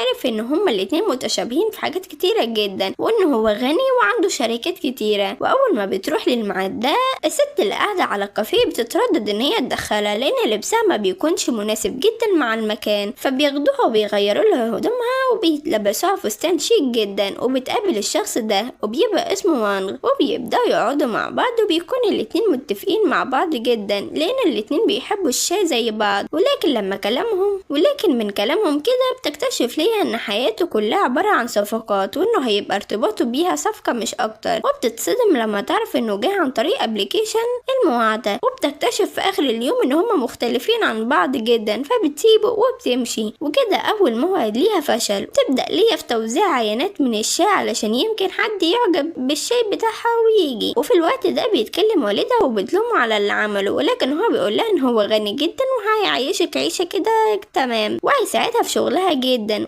عرف ان هما الاتنين متشابهين في حاجات كتيرة جدا، وان هو غني وعنده شركات كتيرة. واول ما بتروح للميعاد ده الست اللي قاعدة على الكافيه بتتردد ان هي تدخلها لان لبسها ما بيكونش مناسب جدا مع المكان، فبياخدوها وبيغيروا لها هدومها وبيلبسوها فستان شيك جدا. وبتقابل الشخص ده وبيبقى اسمه وانغ، وبيبدأوا يقعدوا مع بعض، وبيكون الاتنين متفقين مع بعض جدا لان الاتنين بيحبوا الشاي زي بعض. ولكن لما كلامهم ولكن من كلامهم كده بتكتشف ليها ان حياته كلها عبارة عن صفقات، وانه هيبقى ارتباطه بيها صفقة مش اكتر. وبتتصدم لما تعرف انه جه عن طريق application المواعدة، وبتكتشف في اخر اليوم ان هما مختلفين عن بعض جدا، فبتسيبه وبتمشي. وكده اول موعد ليها فشل. تبدأ ليا في توزيع عينات من الشاي علشان يمكن حد يعجب بالشاي بتاعها ويجي. وفي الوقت ده بيتكلم والدها وبتلومه على اللي عمله، ولكن هو بيقول لها ان هو غني جدا وهيعيشك عيشة كده تمام، وهيساعدها في شغلها جدا.